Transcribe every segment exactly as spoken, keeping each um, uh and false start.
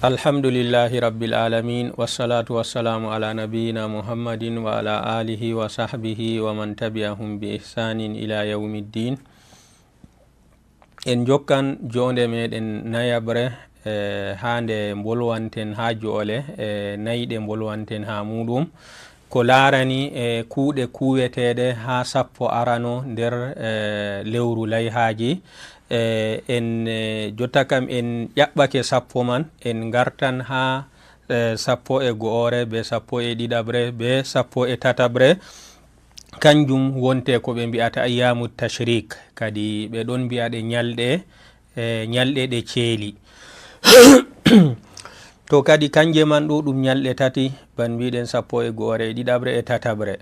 Alhamdulillahi Rabbil Alamin, wassalatu wassalamu ala nabiyyina Muhammadin wa ala alihi wa sahbihi wa man tabi'ahum bi ihsanin ila yawmiddin. En jokkan joonde meɗen nayaɓre, eh, haa nde mbolwanten haa joole, eh, nayi ɗe mbolwanten haa muɗum. Ko laarani, eh, kuuɗe kuweteeɗe haa sappo arano nder, eh, lewru layhaaji. Eh, en, eh, jotta kam en ƴaɓɓake sappo man, en ngartan haa, eh, sappo e go'ore, be sappo e ɗiɗaɓre, be sappo e tataɓre. Kanjum wonte ko ɓe mbi'ata ayyamu tashrik, kadi ɓe ɗon mbi'a ɗe nyalɗe, eh, nyalɗe ɗe ceeli. To kadi kanje man ɗo ɗum nyalɗe tati, ban mbiɗen sappo e go'ore e ɗiɗaɓre e tataɓre.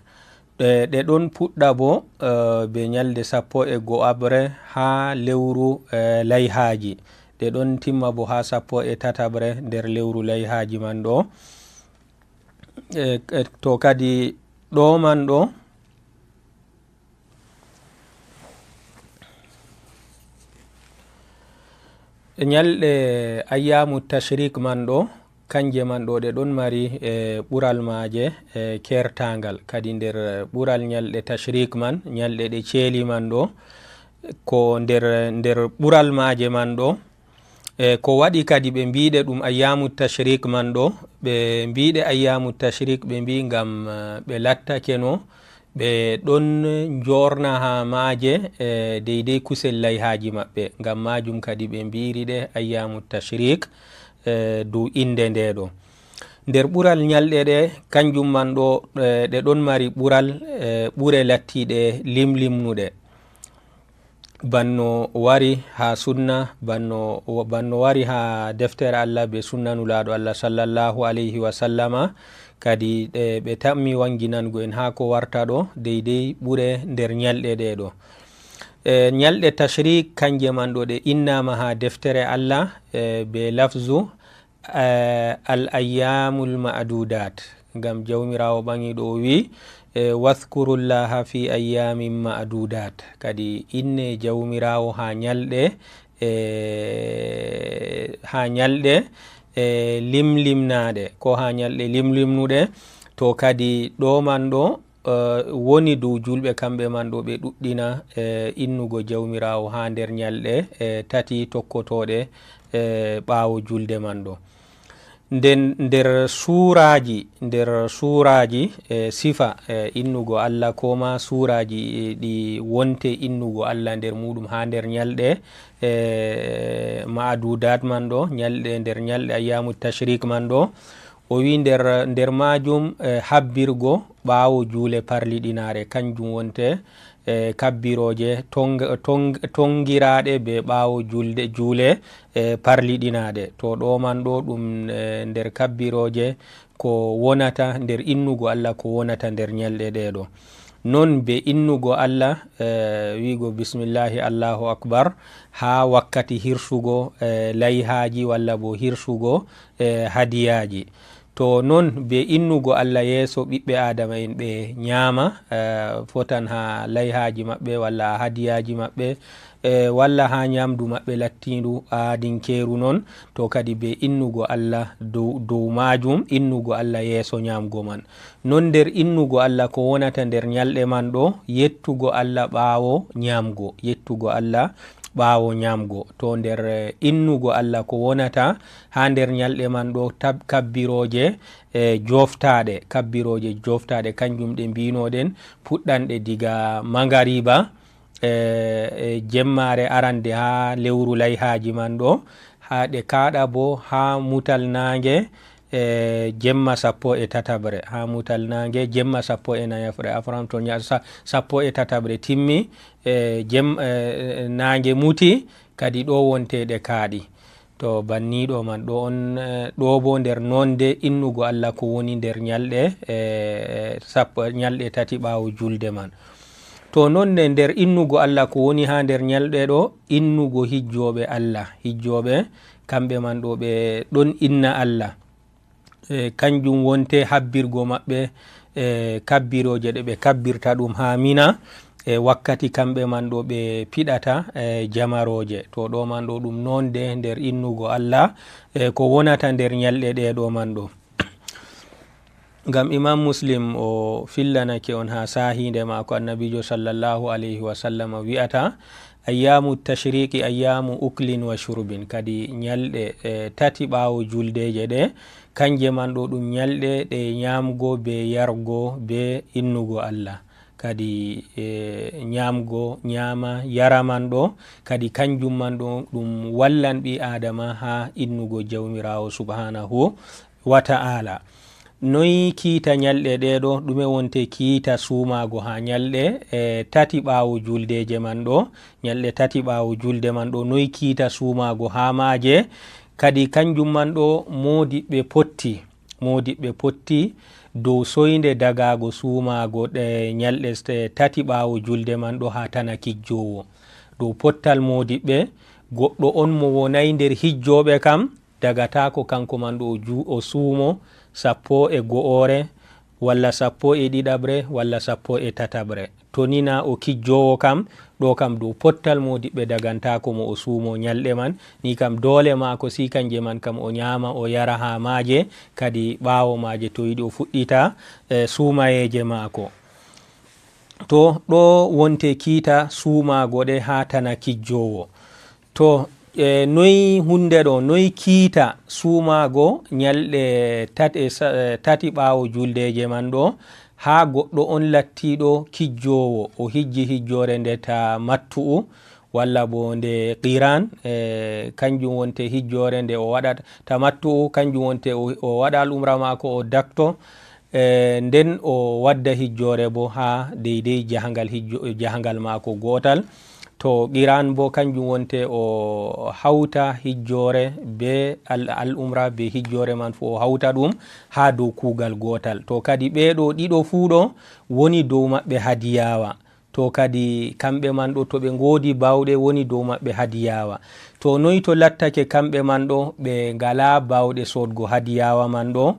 Ɗe, ɗe ɗon puɗɗa bo, eh, be nyalde sappo e go'aɓre haa lewru, eh, layhaaji. Ɗe ɗon timma bo haa sappo e tataɓre nder lewru layhaaji man ɗo. Eh, eh, to kadi ɗo man ɗo, nyalɗe ayyamu tashrik man ɗo, kanje man ɗo ɗe ɗon mari, eh, ɓural maaje, eh, kertaangal. Kadi nder ɓural nyalɗe tashrik man, nyalɗe ɗe ceeli man ɗo, ko nder, nder ɓural maaje man ɗo, eh, ko waɗi kadi ɓe mbiɗe ɗum ayyamu tashrik man ɗo, ɓe mbiɗe ayyamu tashrik, ɓe mbi ngam, eh, ɓe lattakeno ɓe ɗon njorna haa maaje, eh, deydey kusel layhaaji maɓɓe. Ngam maajum kadi ɓe mbi'iri ɗe ayyamu tashrik, eh, dow innde nde ɗo. Nder ɓural nyalɗe ɗe, kanjum man ɗo, eh, ɗe ɗon mari ɓural, eh, ɓure lattiiɗe limlimnuɗe. Banno wari haa sunna, banno, banno wari haa deftere Allah be sunna Nulaaɗo Allah sallallahu alayhi wa sallama, kadi ɗe ɓe tammi wanginango en haa ko warta ɗo, deydey ɓure nder nyalɗe ɗe ɗo. Eh, nyalɗe tashrik, kanje man ɗo ɗe innama haa deftere Allah, eh, be lafzu, eh, al ayyamul ma'dudat. Ngam Jawmiraawo ɓaŋiiɗo o wi'i, eh, "Wadhkurullaha fi ayyamin ma'dudat." Kadi inne Jawmiraawo haa nyalɗe, eh, haa nyalɗe, eh, limlimnaaɗe, ko haa nyalɗe limlimnuɗe. To kadi ɗo man ɗo, eh, woni dow julɓe kamɓe man ɗo ɓe ɗuɗɗina, eh, innugo Jawmiraawo haa nder nyalɗe, eh, tati tokkotooɗe, eh, ɓaawo julde man ɗo. Nden nder suuraaji, nder suuraaji, eh, sifa, eh, innugo Allah, ko ma suuraaji, eh, ɗi wonte innugo Allah nder muɗum haa nder nyalɗe, eh, ma'adudat man ɗo, nyalɗe, nder nyalɗe ayyamu tashrik man ɗo, o wi nder, nder maajum, eh, habbirgo ɓaawo juule parliɗinaare, kanjum wonte, eh, kabbirooje tong-, tong-, tongiraaɗe be ɓaawo julde, juule, eh, parliɗinaaɗe. To ɗo man ɗo ɗum, eh, nder kabbirooje ko wonata nder innugo Allah, ko wonata nder nyalɗe ɗe ɗo. Non be innugo Allah, eh, wi'go bismillahi Allahu akbar haa wakkati hirsugo, eh, layhaaji walla bo hirsugo, eh, hadiyaaji. To non be innugo Allah yeeso ɓiɓɓe Aadama'en ɓe nyaama, eh, fotan haa layhaaji maɓɓe walla haa hadiyaaji maɓɓe, eh, walla haa nyaamdu maɓɓe lattiindu aadinkeeru non, to kadi be innugo Allah dow, dow maajum, innugo Allah yeeso nyaamgo man. Non nder innugo Allah ko wonata nder nyalɗe man ɗo, yettugo Allah ɓaawo nyaamgo, yettugo Allah ɓaawo nyaamgo. To nder, eh, innugo Allah ko wonata haa nder nyalɗe man ɗo tab-, kabbirooje, eh, jooftaaɗe, kabbirooje jooftaaɗe, kanjum ɗe mbiinoɗen, puɗɗanɗe diga mangariba, eh, eh, jemmaare arande haa lewru layhaaji man ɗo, haa ɗe kaaɗa bo haa mutal naange, eh, jemma sappo e tataɓre, haa mutal naange jemma sappo e nayaɓre, afwan, to nya-, sa-, sappo e tataɓre timmi, eh, jem-, eh, naange muti, kadi ɗo wonte ɗe kaaɗi. To banniiɗo man ɗo on, eh, ɗo bo nder nonde innugo Allah ko woni nder nyalɗe, eh, sappo, nyalɗe tati ɓaawo julde man. To non ne nder innugo Allah ko woni haa nder nyalɗe ɗo, innugo hijjooɓe Allah, hijjooɓe kamɓe man ɗo ɓe ɗon inna Allah. Eh, kanjum wonte habbirgo maɓɓe, eh, kabbirooje ɗe ɓe kabbirta ɗum haa Mina, e wakkati kamɓe man ɗo ɓe piɗata, e, jamarooje. To ɗo man ɗo ɗum noon de nder innugo Allah, e, ko wonata nder ñalɗe ɗee ɗo man ɗo. Ngam Imam Muslim o fillanake on haa saahiinde maako, Annabiijo sallallahu alayhi wa sallam wi'ata, "Ayyaamu tashriqi ayyaamu uklin wa shurbin." Kadi ñalɗe, e, tati ɓaawo juldeeje ɗe, kanje man ɗo ɗum ñalɗe ɗe ñaamgo be yargo be innugo Allah. Kadi, e, ñaamgo, ñaama, yara man ɗo, kadi kanjum man ɗo ɗum wallan ɓii Aadama haa innugo Jawmiraawo subhaanahu wa ta'ala. Noy kiita ñalɗe ɗee ɗo? Ɗume wonte kiita suumaago haa ñalɗe, e, tati ɓaawo juldeeje man ɗo? Ñalɗe tati ɓaawo julde man ɗo, noy kiita suumaago haa maaje? Kadi kanjum man ɗo moodiɓɓe potti, moodiɓɓe potti dow soynde dagaago suumaago ɗe ñalɗe s-, tati ɓaawo julde man ɗo haa tana kijjoowo. Dow pottal moodiɓɓe, goɗɗo on mo wonay nder hijjooɓe kam, dagataako kanko man ɗo o ju-, o suumo sappo e go'oore, walla sappo e ɗiɗaɓre, walla sappo e tataɓre. To ni na o kijjoowo kam, ɗo kam dow pottal moodiɓɓe dagantaako mo o suumo ñalɗe man, ni kam doole maako si kanje man kam o ñaama, o yara haa maaje, kadi ɓaawo maaje to yiɗi o fuɗɗita, e, suumayeeje maako. To ɗo wonte kiita suumaago ɗe haa tana kijjoowo. To, e, noy huunde ɗo, noy kiita suumaago ñalɗe tat-, e, sa-, e, tati ɓaawo juldeeje man ɗo, haa goɗɗo on lattiiɗo kijjoowo, o hijji hijjoore nde tamattu'u, walla bo nde qiran, e, kanjum wonte hijjoore nde o waɗata tamattu'u, kanjum wonte o, o waɗa al umra maako, o dakto, e, nden o wadda hijjoore bo haa deydey jahangal hijjo-, jahangal maako gootal. To qiran bo kanjum wonte o hawta hijjoore be al, al umra be hijjoore man fu o hawta ɗum haa dow kuugal gootal. To kadi ɓee ɗo ɗiɗo fuu ɗo woni dow maɓɓe hadiyaawa. To kadi kamɓe man ɗo to ɓe ngoodi baawɗe woni dow maɓɓe hadiyaawa. To noy to lattake kamɓe man ɗo ɓe ngalaa baawɗe soodgo hadiyaawa man ɗo,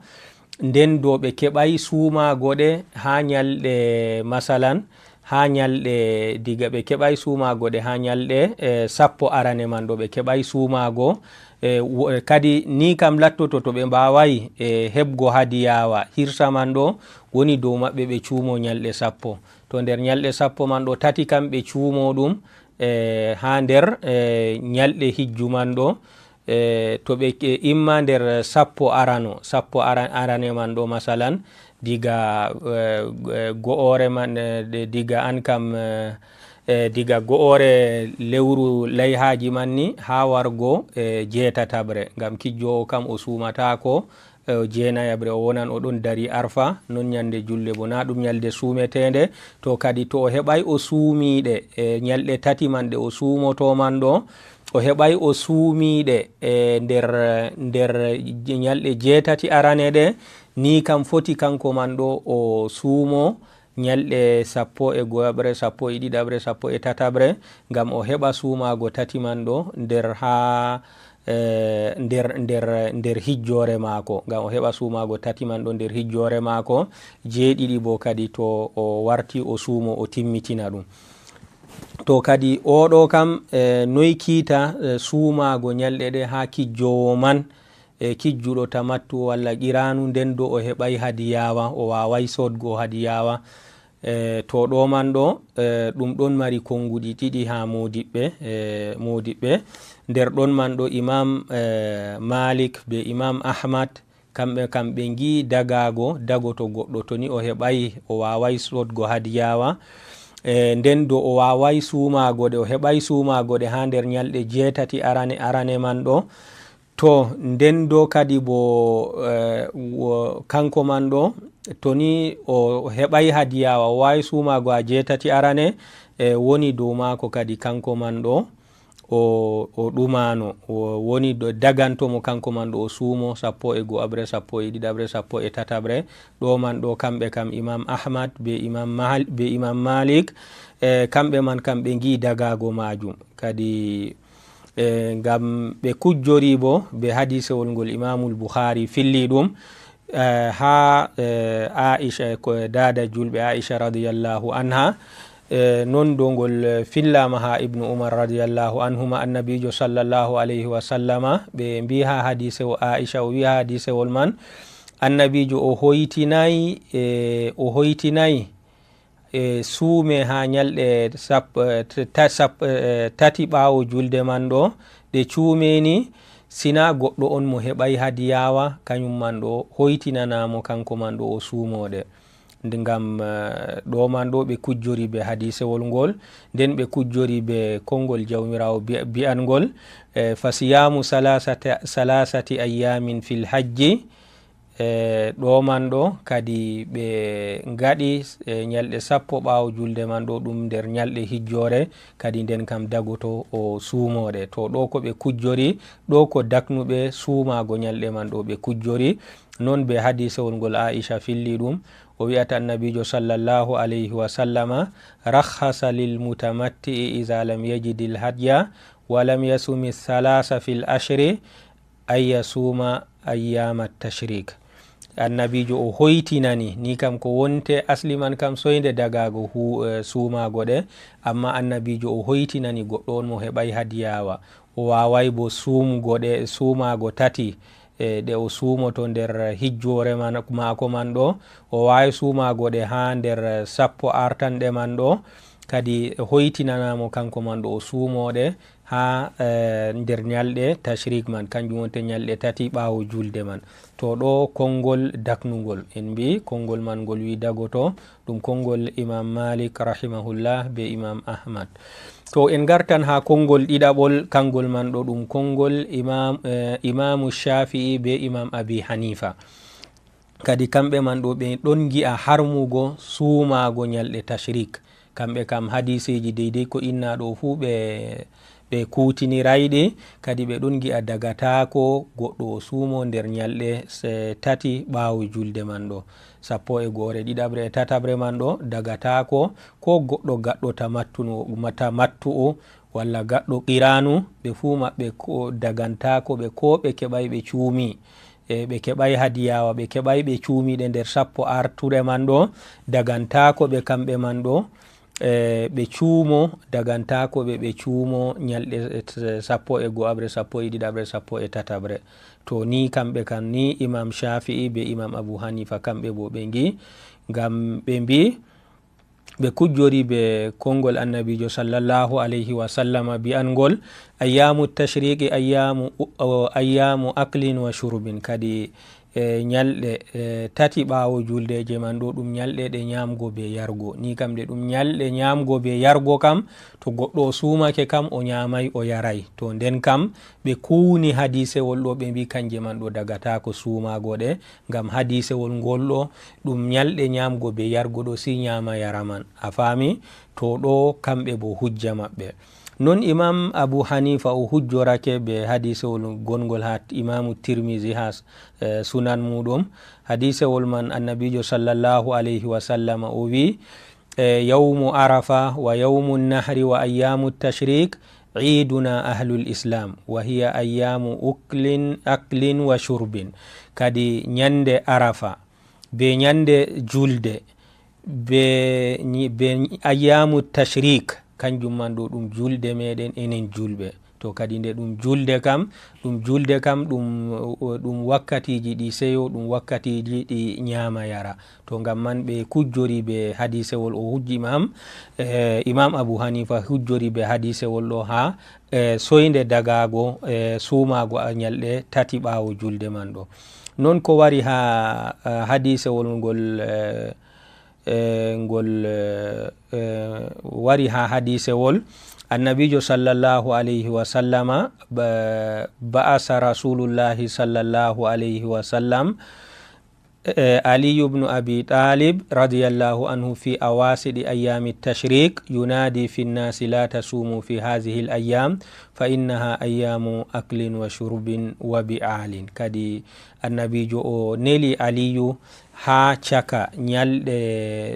nden do ɓe keɓay suumaago ɗe haa ñalɗe, masalan, haa ñalɗe, diga ɓe keɓay suumaago ɗe haa ñalɗe, e, sappo arane man ɗo ɓe keɓay suumaago. E, wo-, kadi ni kam lattoto to ɓe mbaaway, e, heɓgo hadiyaawa hirsa man ɗo, woni dow maɓɓe ɓe cuumo ñalɗe sappo. To nder ñalɗe sappo man ɗo tati kam ɓe cuumo ɗum, e, haa nder, e, ñalɗe hijju man ɗo, e, to ɓe, e, imma nder sappo arano, sappo ara-, arane man ɗo, masalan, diga, e, e, go'ore man, e, de-, diga an kam, e, e, diga go'ore lewru layhaaji man ni haa wargo, e, jeetataɓre, ngam kijjoowo kam o suumataako, e, o jeenayaɓre, o wonan o ɗon dari Arfa, non ñande julde bo, na ɗum ñalde suumeteende. To kadi to o heɓay o suumiiɗe, e, ñalɗe tati man ɗe o suumoto man ɗo, o heɓay o suumiiɗe, e, nder, nder je-, ñalɗe jeetati arane ɗe, ni kam foti kanko man ɗo o suumo ñalɗe sappo e go'aɓre, sappo e ɗiɗaɓre, sappo e tataɓre, ngam o heɓa suumaago tati man ɗo nder haa, e, nder, nder, nder hijjoore maako, ngam o heɓa suumaago tati man ɗo nder hijjoore maako, jeeɗiɗi bo kadi to o warti o suumo o timmitina ɗum. To kadi oo ɗo kam, e, noy kiita, e, suumaago ñalɗe ɗe haa kijjoowo man, e, kijjuɗo tamattu walla qiraanu, nden do o heɓay hadiyaawa, o waaway soodgo hadiyaawa. E, to ɗo man ɗo, e, ɗum ɗon mari konnguɗi ɗiɗi haa moodiɓɓe, e, moodiɓɓe. Nder ɗon man ɗo Imam, e, Malik be Imam Ahmad, kamɓe kam ɓe ngi'i dagaago, dagoto goɗɗo to ni o heɓay, o waaway soodgo hadiyaawa. E, nden do o waaway suumaago ɗe, o heɓay suumaago ɗe haa nder ñalɗe jeetati arane, arane man ɗo. To, nden do kadi bo, e, wo-, kanko man ɗo, to ni o heɓay hadiyaawa, o waawi suumaago haa jeetati arane, e, woni dow maako kadi kanko man ɗo, o, o ɗumaano, o woni do-, daganto mo kanko man ɗo o suumo sappo e go'aɓre, sappo e ɗiɗaɓre, sappo e tataɓre. Ɗo man ɗo kamɓe kam Imam Ahmad be Imam Mahal-, be Imam Malik, e, kamɓe man kam ɓe ngi'i dagaago maajum. Kadi, e, ngam ɓe kujjori bo be hadisewol ngol Imamul Bukhari filli ɗum, e, haa, e, Aisha, ko daada julɓe Aisha radiyallahu anha, E non dow ngol, eh, fillaama haa Ibnu Umar radiyallahu anhuma, Annabiijo sallallahu alayhi wa sallama, ɓe mbii haa hadiise o, Aisha o wii haa hadiisewol man, Annabiijo o hoytinay, e, o hoytinay, e, suume haa ñalɗe sap-, eh, ta-, sap-, eh, tati ɓaawo julde man ɗo, ɗe cuumeeni, sina goɗɗo on mo heɓay hadiyaawa, kañum man ɗo hoytinanaa mo kanko man ɗo o suumoo ɗe. Nde ngam, eh, ɗo man ɗo ɓe kujjori be hadiisewol ngol, nden ɓe kujjori be konngol Jawmiraawo bi-, bi'angol, eh, "Fa siyaamu salasati, salasati ayyaamin fil hajji." Eh, ɗo man ɗo kadi ɓe ngaɗi, eh, ñalɗe sappo ɓaawo julde man ɗo, ɗum nder ñalɗe hijjoore, kadi nden kam dagoto o suumooɗe. To ɗo ko ɓe kujjori, ɗo ko daknuɓe suumaago ñalɗe man ɗo ɓe kujjori. Non be hadiisewol ngol Aisha filli ɗum, o wi'ata Annabiijo sallallahu alayhi wa sallama, "Rakhasa lil mutamatti'i iza lam yajidil hadya wa lam yasumi thalasa fil ashri an yasuma ayyama tashrik." Annabiijo o hoytinani, ni kam ko wonte asli man kam soynde dagaago hu-, eh, suumaago ɗe, amma Annabiijo o hoytinani goɗɗo on mo heɓay hadiyaawa, o waaway bo suumgo ɗe, suumaago tati, e, ɗe o suumoto nder hijjoore man, maako man ɗo, o waawi suumaago ɗe haa nder sappo artanɗe man ɗo, kadi hoytinanaa mo kanko man ɗo o suumoo ɗe haa, e, nder ñalɗe tashrik man, kanjum wonte ñalɗe tati ɓaawo julde man. To ɗo konngol daknungol, en mbii konngol man ngol wii dagoto, ɗum konngol Imam Malik rahimahullah be Imam Ahmad. To en ngartan haa konngol ɗiɗaɓol, kanngol man ɗo ɗum konngol Imam, eh, Imaamu Shafi'i be Imam Abi Hanifa. Kadi kamɓe man ɗo ɓe ɗon ngi'a harmugo suumaago ñalɗe tashrik. Kamɓe kam hadiseeji deydey ko inna ɗo fuu ɓe, ɓe kuutinirayɗi, kadi ɓe ɗon ngi'a dagataako goɗɗo o suumo nder ñalɗe se-, tati ɓaawo julde man ɗo. Sappo e go'ore, ɗiɗaɓre e tataɓre man ɗo dagataako, ko goɗɗo gaɗɗo tamattu-, tamattu'u walla gaɗɗo qiraanu, ɓe fuu maɓɓe ko dagantaako ɓe, ko ɓe keɓay ɓe cuumi. E ɓe keɓay hadiyaawa, ɓe keɓay ɓe cuumiiɗe nder sappo artuɗe man ɗo, dagantaako ɓe kamɓe man ɗo, e ɓe cuumo, dagantaako ɓe, ɓe cuumo ñalɗe, e, t-, sappo e go'aɓre, sappo e ɗiɗaɓre, sappo e tataɓre. To ni kamɓe kam ni Imam Shafi'i be Imam Abu Hanifa kamɓe bo ɓe ngi, ngam ɓe mbi, ɓe kujjori be konngol Annabiijo sallallahu alayhi wa sallama bi'angol, "Ayyamu tashriqi ayyamu, o, ayyamu aklin wa shurbin." Kadi, e, ñalɗe, e, tati ɓaawo juldeeje man ɗo, ɗum ñalɗe ɗe ñaamgo be yargo. Ni kam ɗe ɗum ñalɗe ñaamgo be yargo kam, to goɗɗo o suumake kam, o ñaamay, o yaray. To nden kam, ɓe kuuni hadiisewol ɗo, ɓe mbi kanje man ɗo dagataako suumaago ɗe, ngam hadiisewol ngol ɗo, ɗum ñalɗe ñaamgo be yargo ɗo, si ñaama yara man. A faami? To ɗo kamɓe bo hujja maɓɓe. Non Imam Abu Hanifa o hujjorake be hadiisewol gonngol haa Imaamu Tirmizi haa, eh, Sunan muuɗum. Hadiisewol man Annabiijo sallallahu alayhi wa sallama o wi, eh, "Yawmu Arafa wa yawmu nahri wa ayyamu tashrik iiduna ahlul Islam, wa hiya ayyamu uklin, aklin wa shurbin." Kadi ñande Arafa, be ñande julde, be ñi-, be ñi-, ayyamu tashrik, kanjum man ɗo ɗum julde meɗen enen julɓe. To kadi nde ɗum julde kam, ɗum julde kam, ɗum, ɗum wakkatiiji ɗi seyo, ɗum wakkatiiji ɗi ñaama yara. To ngam man ɓe kujjori be hadiisewol o hujji Imam, eh, Imam Abu Hanifa hujjori be hadiisewol ɗo haa, eh, soynde dagaago, eh, suumaago a ñalɗe tati ɓaawo julde man ɗo. Non ko wari haa, eh, hadiisewol ngol, eh, eh, ngol, eh, eh, wari haa hadiisewol Annabiijo sallallahu alayhi wa sallama, ba-, ba'asa Rasulullahi sallallahu alayhi wa sallam, eh, Ali ibn Abi Talib radiyallahu anhu fi awasidi ayyami tashrik yunadi fi nnasi la tasumu fi hadhihi al-ayyam fa innaha ayyamu aklin wa shurbin wa bi'alin. Kadi Annabiijo o neli Aliyu haa caka ñalɗe,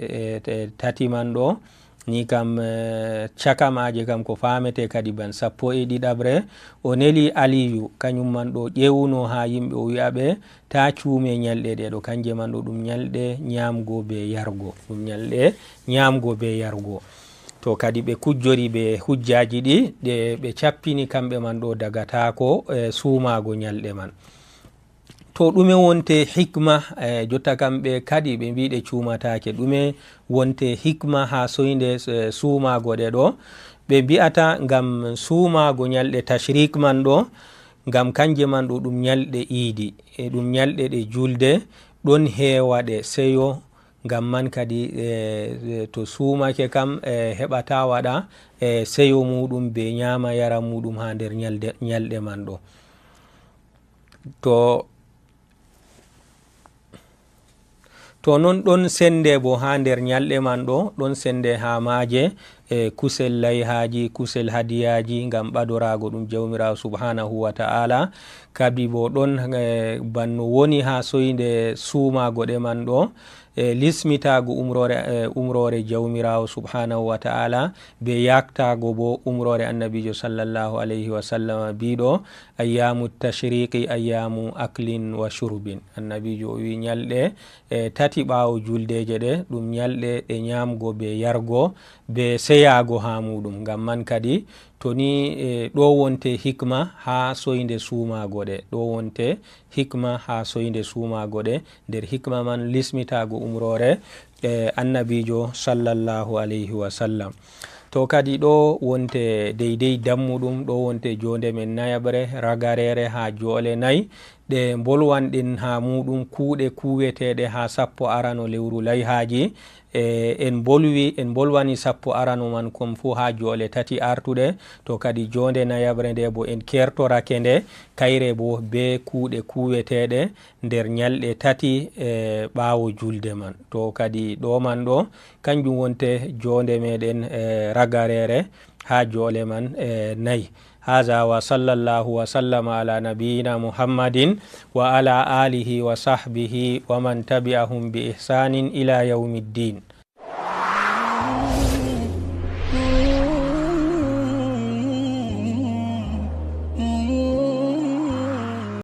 eh, te-, tati man ɗo, ni kam, eh, caka maaje kam ko faamete kadi ban sappo e ɗiɗaɓre. O neli Aliyu, kañum man ɗo ƴeewuno haa yimɓe, o wi'a ɓe, "Taa cuume ñalɗe ɗe ɗo, kanje man ɗo ɗum ñalɗe ñaamgo be yargo, ɗum ñalɗe ñaamgo be yargo." To kadi ɓe kujjori ɓe hujjaaji ɗi, ɗe ɓe cappini kamɓe man ɗo dagataako, e, suumaago ñalɗe man. To ɗume wonte hikma, e, jotta kamɓe kadi ɓe mbi'i ɗe cuumataake. Ɗume wonte hikma haa soynde, e, suumaago ɗe ɗo? Ɓe mbi'ata ngam suumaago ñalɗe tashrik man ɗo, ngam kanje man ɗo ɗum ñalɗe iidi, e ɗum ñalɗe ɗe julde, ɗon heewa ɗe seyo, ngam man kadi, e, e, to suumake kam, e, heɓata waɗa, e, seyo muuɗum be ñaama yara muuɗum haa nder ñalde, ñalɗe man ɗo. To, to non ɗon sende bo haa nder ñalɗe man ɗo, ɗon sende haa maaje, e, kusel layhaaji, kusel hadiyaaji, ngam ɓadoraago ɗum Jawmiraawo subhaanahu wa ta'ala. Kadi bo ɗon, e, banno woni haa soynde suumaago ɗe man ɗo, e, lismitaago umroore, e, umroore Jawmiraawo subhaanahu wa ta'ala, be yaktaago bo umroore Annabiijo sallallahu alayhi wa sallam biiɗo, "Ayyaamu tashriqi ayyaamu aklin wa shurbin." Annabiijo o wi'i, "Ñalɗe, e, tati ɓaawo juldeeje ɗe, ɗum ñalɗe ɗe ñaamgo be yargo, be seyaago haa muuɗum." Ngam man kadi, to ni, e, ɗo wonte hikma haa soynde suumaago ɗe, ɗo wonte hikma haa soynde suumaago ɗe, nder hikma man lismitaago umroore, e, Annabiijo sallallahu alayhi wa sallam. To kadi ɗo wonte deydey dammuɗum, ɗo wonte joonde men nayaɓre, ragareere haa joole nay, ɗe mbolwanɗen haa muuɗum kuuɗe kuuweteeɗe haa sappo arano lewru layhaaji. E, en mbolwi, en mbolwani sappo arano man kon fuu haa joole tati artuɗe, to kadi joonde nayaɓre nde bo en kertorake nde, kayre bo be kuuɗe kuuweteeɗe nder ñalɗe tati, e, ɓaawo julde man. To kadi ɗo man ɗo, kanjum wonte joonde meɗen, e, ragareere haa joole man, e, nay. Haza wa sallallahu wa sallama ala nabiyina Muhammadin wa ala alihi wa sahbihi wa man tabi'ahum bi ihsanin ila yawmiddin.